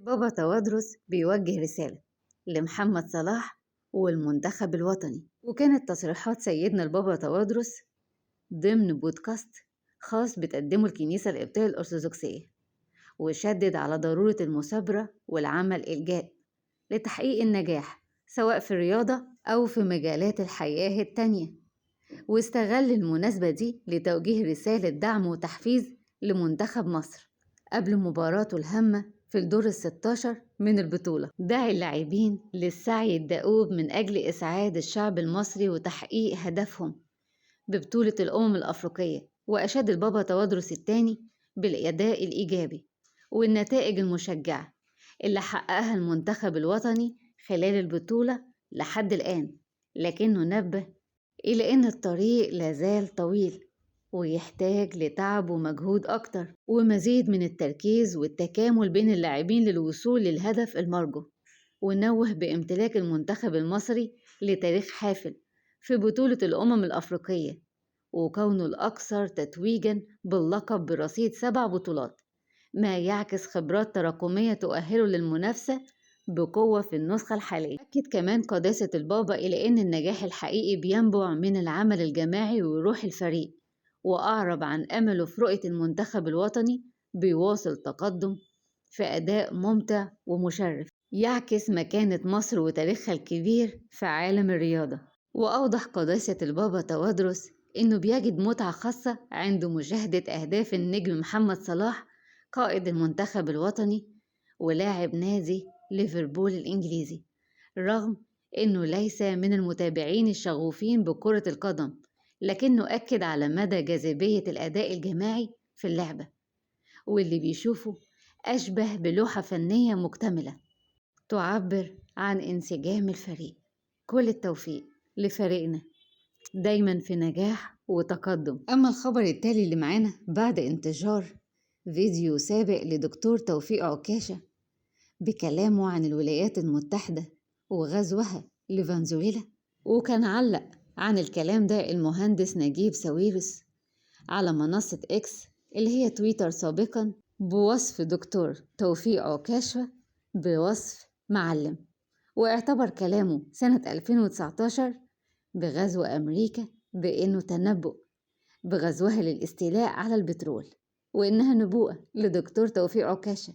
بابا تواضروس بيوجه رسالة لمحمد صلاح والمنتخب الوطني. وكانت تصريحات سيدنا البابا تواضروس ضمن بودكاست خاص بتقدمه الكنيسة القبطية الأرثوذكسية، وشدد على ضرورة المثابرة والعمل الجاد لتحقيق النجاح سواء في الرياضة أو في مجالات الحياة التانية. واستغل المناسبة دي لتوجيه رسالة دعم وتحفيز لمنتخب مصر قبل مباراته الهامة في الدور ال16 من البطولة. دعا اللاعبين للسعي الدؤوب من أجل إسعاد الشعب المصري وتحقيق هدفهم ببطولة الأمم الأفريقية. وأشاد البابا تواضروس الثاني بالأداء الإيجابي والنتائج المشجعة اللي حققها المنتخب الوطني خلال البطولة لحد الآن، لكنه نبه إلى أن الطريق لازال طويل ويحتاج لتعب ومجهود أكتر ومزيد من التركيز والتكامل بين اللاعبين للوصول للهدف المرجو. ونوه بامتلاك المنتخب المصري لتاريخ حافل في بطولة الأمم الأفريقية، وكونه الأكثر تتويجا باللقب برصيد 7 بطولات، ما يعكس خبرات تراكمية تؤهله للمنافسة بقوة في النسخة الحالية. أكد كمان قداسة البابا إلى أن النجاح الحقيقي بينبع من العمل الجماعي وروح الفريق، وأعرب عن أمله في رؤية المنتخب الوطني بيواصل تقدم في أداء ممتع ومشرف يعكس مكانة مصر وتاريخها الكبير في عالم الرياضة. وأوضح قداسة البابا تواضروس إنه بيجد متعة خاصة عند مشاهدة أهداف النجم محمد صلاح قائد المنتخب الوطني ولاعب نادي ليفربول الإنجليزي، رغم إنه ليس من المتابعين الشغوفين بكرة القدم، لكنه أكد على مدى جاذبية الأداء الجماعي في اللعبة، واللي بيشوفه أشبه بلوحة فنية مكتملة تعبر عن انسجام الفريق. كل التوفيق لفريقنا دايما في نجاح وتقدم. أما الخبر التالي اللي معانا بعد انتشار فيديو سابق لدكتور توفيق عكاشة بكلامه عن الولايات المتحدة وغزوها لفنزويلا، وكان علق عن الكلام ده المهندس نجيب ساويرس على منصة إكس اللي هي تويتر سابقا بوصف دكتور توفيق عكاشة بوصف معلم، واعتبر كلامه سنة 2019 بغزو أمريكا بأنه تنبؤ بغزوها للاستيلاء على البترول، وإنها نبوءة لدكتور توفيق عكاشة.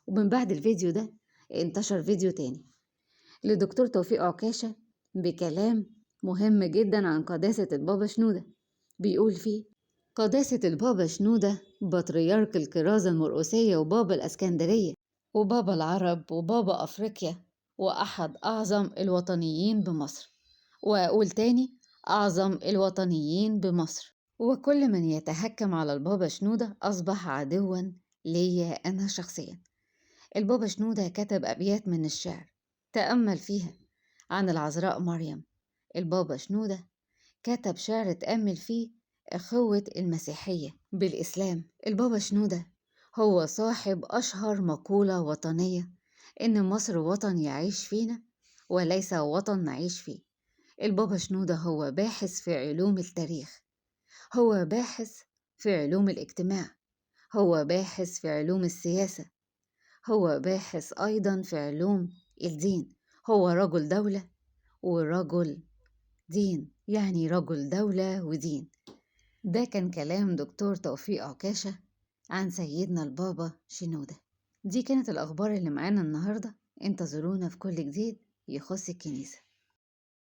ومن بعد الفيديو ده انتشر فيديو تاني لدكتور توفيق عكاشة بكلام مهم جدا عن قداسة البابا شنودة، بيقول فيه: قداسة البابا شنودة بطريرك الكرازة المرقسية وبابا الأسكندرية وبابا العرب وبابا أفريقيا وأحد أعظم الوطنيين بمصر، وأقول تاني أعظم الوطنيين بمصر، وكل من يتهكم على البابا شنودة أصبح عدوا ليا أنا شخصيا. البابا شنودة كتب أبيات من الشعر تأمل فيها عن العذراء مريم. البابا شنودة كتب شعر تأمل فيه أخوة المسيحية بالإسلام. البابا شنودة هو صاحب أشهر مقولة وطنية إن مصر وطن يعيش فينا وليس وطن نعيش فيه. البابا شنودة هو باحث في علوم التاريخ، هو باحث في علوم الاجتماع، هو باحث في علوم السياسة، هو باحث أيضا في علوم الدين، هو رجل دولة ورجل دين، يعني رجل دولة ودين. ده كان كلام دكتور توفيق عكاشة عن سيدنا البابا شنودة. دي كانت الأخبار اللي معانا النهاردة، انتظرونا في كل جديد يخص الكنيسة.